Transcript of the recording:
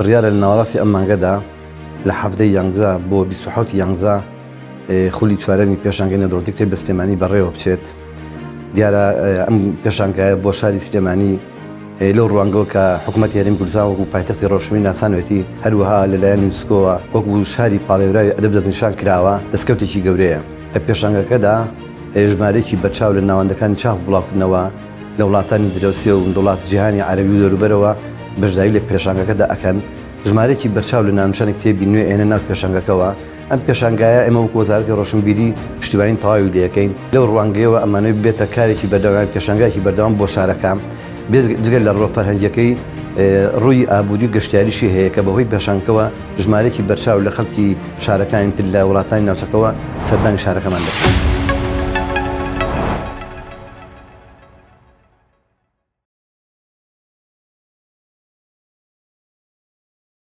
بڕیارە لە ناوەڕاستی ئەم مانگەدا لە 17 یانزە بۆ 27 یانزە خولی چوارەمی پێشانگەی نێودەوڵەتی کتێب لە سلێمانی بەڕێوە بچێت. دیارە ئەم پێشانگایە بۆ شاری سلێمانی لەو ڕوانگەوە کە حکوومەتی هەرێمی کوردستان وەکو پایتەختی ڕۆشنبیری ناسانوێتی، هەروەها لەلایەن یونسکۆوە وەکو شاری پاڵێوراوی ئەدەب دەستنیشان کراوە، دەستکەوتێکی گەورەیە. لە پێشانگەکەدا ژمارەیەکی بەرچاو لە ناوەندەکانی چاپ و بڵاوکردنەوە لە وڵاتانی دراوسێ و وڵات جیهانی عەرەبی و دەوروبەرەوە بەشداری لە پێشانگەکەدا ئەکەن، ژمارەیەکی بەرچاو لە ناونیشانی کتێبی نوێ ئێنە ناو پێشانگەکەوە. ئەم پێشانگایە ئێمە وەکو وەزارەتی ڕۆشنبیری پشتیوانی تەواوی لێ ئەکەین، لەو ڕوانگەیەوە ئەمانەوێت ببێتە کارێکی بەردەوام یان پێشانگایەکی بەردەوام بۆ شارەکە، بێجگە لە ڕووە فەرهەنگییەکەی ڕووی ئابووری و گەشتیاریشی هەیە کە بەهۆی پێشانگەکەوە ژمارەیەکی بەرچاو لە خەڵکی شارەکانی تر لە وڵاتانی ناوچەکەوە سەردانی شارەکەمان دەکەن.